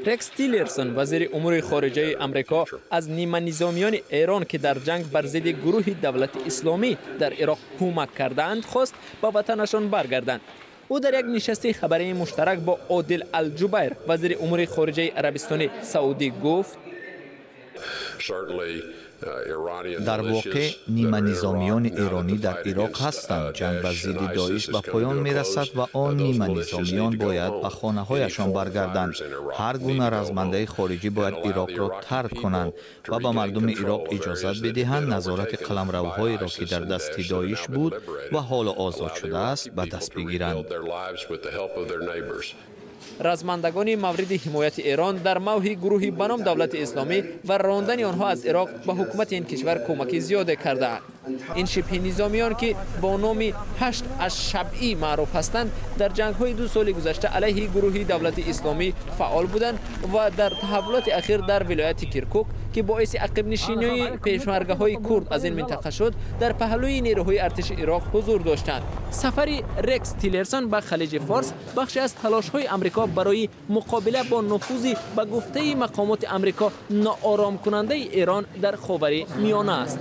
Рекс Тиллерсон, вазири умури хориҷаи Амрико, аз ниманизомиёни Эрон, ки дар ҷанг бар зидди гурӯҳи Давлати Исломӣ дар Ироқ кӯмак кардаанд, хост ба ватанашон баргарданд. Ӯ дар як нишасти хабарии муштарак бо Одил Алҷубайр, вазири умури хориҷаи Арабистони Саудӣ, гуфт: Дар воқеъ ниманизомиёни эронӣ дар Ироқ ҳастанд. Ҷанг бар зидди Доиш ба поён мерасад ва он ниманизомиён бояд ба хонаҳояшон баргарданд. Ҳар гуна размандаи хориҷӣ бояд Ироқро тарк кунанд ва ба мардуми Ироқ иҷозат бидиҳанд назорати қаламравҳоеро, ки дар дасти Доиш буд ва ҳоло озод шудааст, ба даст бигиранд. Размандагони мавриди ҳимояти Эрон дар маҳви гурӯҳи ба ном Давлати Исломӣ ва рондани онҳо аз Ироқ ба ҳукумати ин кишвар кӯмаки зиёде кардаанд. Ин шибҳи низомиён, ки бо номи Ҳашд аш-Шабъӣ маъруф ҳастанд, дар ҷангҳои 2 соли гузашта алайҳи гурӯҳи Давлати Исломӣ фаъол буданд ва дар таҳаввулоти ахир дар вилояти Киркук, ки боиси ақибнишинии пешмаргаҳои курд аз ин минтақа шуд, дар паҳлӯи нерӯҳои артиши Ироқ ҳузур доштанд. Сафари Рекс Тиллерсон ба Халиҷи Форс бахше аз талошҳои Амрико барои муқобила бо нуфузи, ба гуфтаи мақомоти Амрико, нооромкунандаи Эрон дар Ховари Миёна аст.